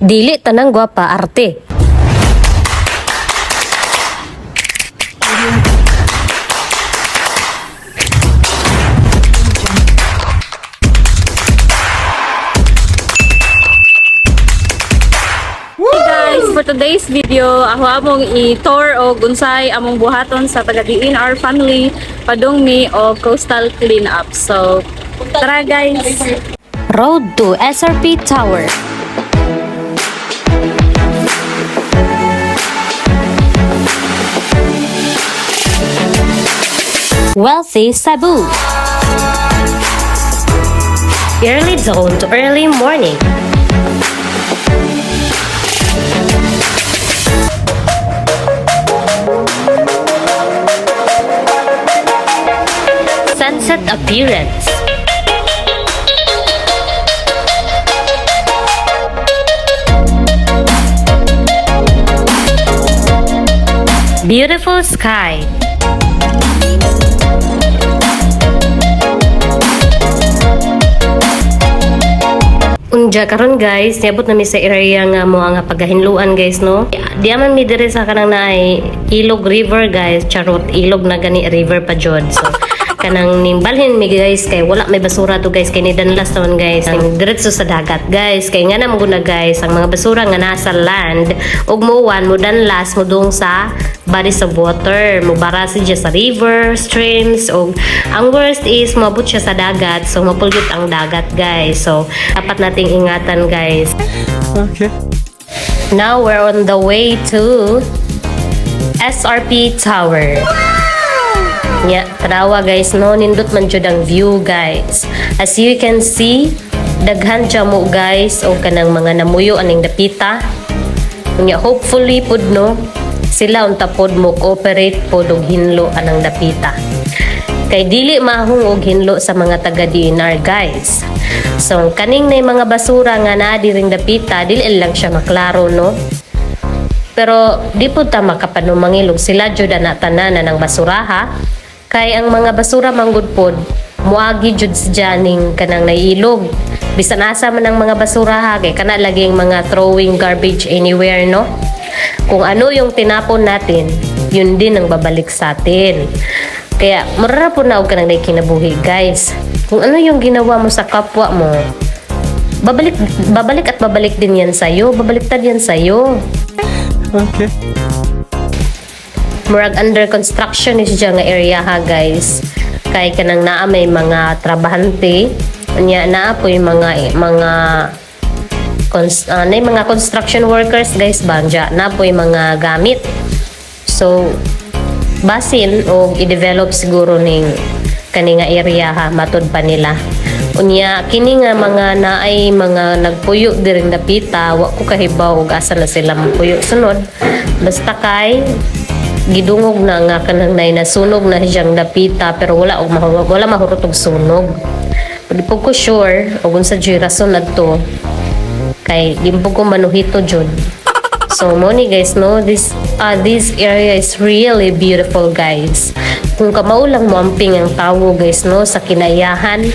Dili tanang gwapa arte. Hey guys, for today's video, ako among i-tour og unsay among buhaton sa taga DNR family padung mi og coastal clean up. So, tara guys. Road to SRP Tower. Wealthy Cebu. Early dawn to early morning. Sunset appearance. Beautiful sky. Unja karon guys, niabot na mi sa area nga mo nga pagahinluan guys, no. Di man mi diri sa kanang naay Ilog River guys, charot, ilog na gani, river pa jud. So kanang nimbalhin mi guys kay wala may basura to guys, kay nidanlas naman guys. Ang diretso sa dagat guys, kay nga na mo guna guys, ang mga basura nga nasa land ug muwan mo danlas mo dung sa bodies of water, mubara siya sa river, streams, ug ang worst is moabot siya sa dagat, so mapollute ang dagat guys. So dapat nating ingatan guys. Okay. Now we're on the way to SRP Tower. Nya, tanawa guys, no, nindot man jud ang view guys. As you can see, daghan siya mo guys o kanang mga namuyo aning dapita. Nya, hopefully pud no, sila unta pod mo cooperate pod og hinlo anang dapita. Kay dili mahong og hinlo sa mga taga DNR guys. So kaning na mga basura nga naa diring dapita, dili lang siya maklaro, no. Pero di po ta makapanumangilog sila jud ana tanan na ng basuraha kay ang mga basura manggod pod muagi jud siya ning kanang naiilog. Bisan asa man ang mga basura ha, kay kana laging mga throwing garbage anywhere, no. Kung ano yung tinapon natin, yun din ang babalik sa atin. Kaya mura po na og kanang kinabuhi guys. Kung ano yung ginawa mo sa kapwa mo, babalik babalik at babalik din yan sa'yo, babaliktad yan sa'yo. Okay. Murag under construction ni siya nga area ha guys, kay kanang naa may mga trabahante, unya naa po yung mga na mga construction workers guys banja na po yung mga gamit. So basin og i-develop siguro ning kani nga area ha, matud pa nila. Unya kini nga mga naay mga nagpuyo diring dapita, wa ko kahibaw og asa na sila mapuyo sunod, basta kay gidungog na nga kanang nay nasunog na siyang dapita, pero wala mahurot og sunog. Di po ko sure og unsa jud rason adto kay di po ko manuhito jud. So mo ni guys no, this area is really beautiful guys. Kung kamao lang mo amping ang tawo guys no sa kinayahan.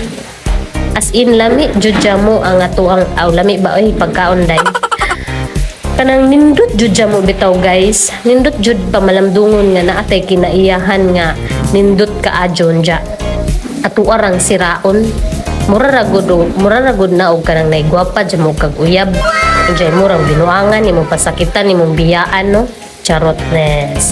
As in lami jud mo ang atuang aw lami ba oy pagkaon day. Kanang nindot jud mo bitaw guys. Nindot jud pamalamdungon nga naatay kinaiyahan nga nindot kaadyon ja. Ato arang siraon. Mura ra gud na og kanang naigwapa jud mo kag uyab. Diyan mo rang binuangan, imong pasakitan, imong biyaan, no? Charotness.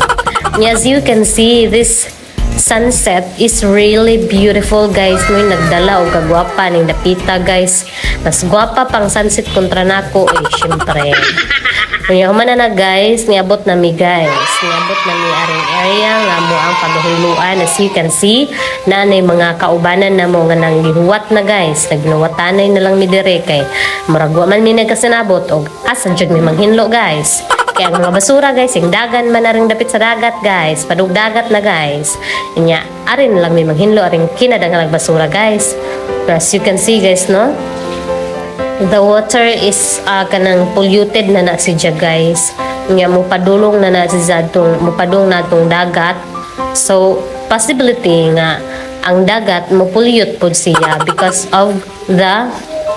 As you can see, this sunset is really beautiful guys. No, yung nagdala og kagwapa ning dapita guys. Mas gwapa pang sunset kontra nako eh, syempre. Unya human na na guys, niabot na mi guys. Niabot na mi aring area nga mo ang pagahuluan. As you can see, naanay mga kaubanan na mo nga nang gihuwat na guys. Nagnuwatanay na lang mi dire kay murag wa man mi nagkasinabot og asa jud mi manghinlo guys. Kaya ang mga basura guys, yung dagan man na rin dapit sa dagat guys. Padug dagat na guys. Inya, arin lang may manghinlo, aring kinadang basura guys. As you can see guys, no? The water is kanang polluted na na siya guys. Nga mo padulong na na siya atong mupadung na atong dagat. So possibility nga ang dagat mo pollute pod siya because of the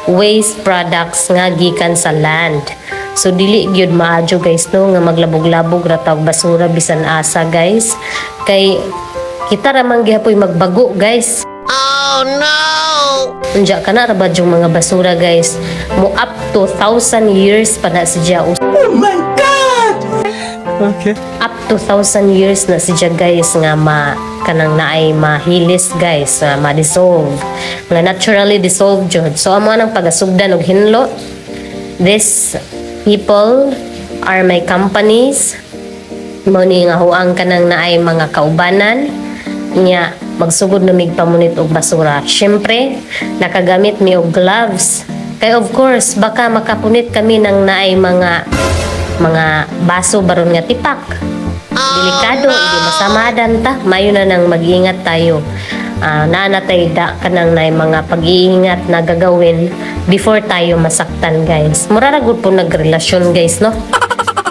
waste products nga gikan sa land. So dili gyud maadyo, guys, no, nga maglabog-labog ra tag basura bisan asa, guys. Kay kita ra man gihapoy magbago, guys. Unja kana ra ba yung mga basura, guys? Mo up to 1,000 years pa na siya. Oh my God! Okay. Up to 1,000 years na siya, guys, nga ma kanang naay mahilis, guys, nga ma-dissolve, nga naturally dissolve jud. So amo nang pagasugdan og hinlo. These people are my companies. Mo ni nga huang kanang naay mga kaubanan niya, magsugod na mig pamunit og basura. Syempre, nakagamit mi og gloves kay of course baka makapunit kami ng naay mga baso baron nga tipak. Delikado, hindi masamadan ta. Mayo na nang mag-ingat tayo. Naa na tay da kanang naay mga pag-iingat na gagawin before tayo masaktan, guys. Mura ra gud po nagrelasyon, guys, no,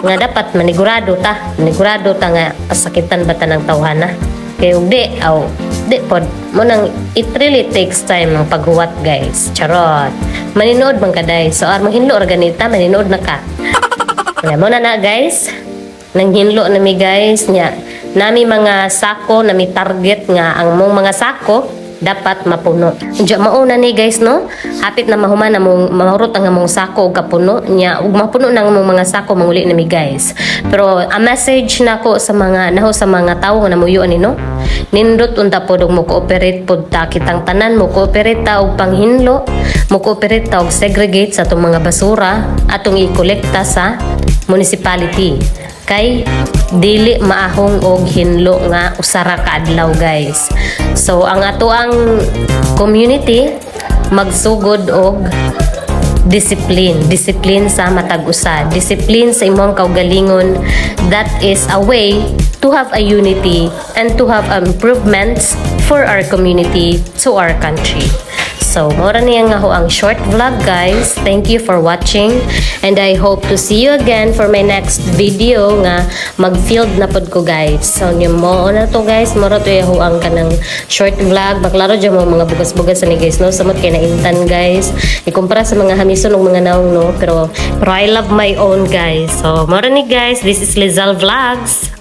nga dapat manigurado ta, manigurado ta nga pasakitan ba ta ng tawhana. Kay ug di aw di pod mo nang it really takes time ang paghuwat, guys. Charot. Maninood man kaday. So ar mahinlo ra ganita, maninood na ka. Nga mo na na, guys. Nanghinlo na mi, guys, nya. Nami mga sako, nami target nga ang mong mga sako dapat mapuno. Diya mauna ni, guys, no. Hapit na mahuman among mahurot ang among sako og kapuno nya, ug mapuno na ang among mga sako, manguli na mi, guys. Pero a message nako sa mga naho sa mga tawo nga namuyo ani, no. Nindot unta pod og mo cooperate pod ta kitang tanan, mo cooperate ta og panghinlo, mo cooperate ta og segregate sa atong mga basura atong i-kolekta sa municipality kay dili maahong og hinlo nga usara ka adlaw, guys. So ang ato ang community magsugod og discipline, discipline sa matag usa, discipline sa imong kaugalingon. That is a way to have a unity and to have improvements for our community, to our country. So, mora niya nga ho ang short vlog, guys. Thank you for watching and I hope to see you again for my next video nga mag-field na pod ko, guys. So, niyo mo na to, guys. Mora to yaho ang kanang short vlog. Baklaro dyan mo mga bugas-bugas ani, guys, no. Samot kay naintan, guys. Ikumpara sa mga hamison ug mga naong, no. Pero I love my own, guys. So, mora ni, guys. This is Lizal Vlogs.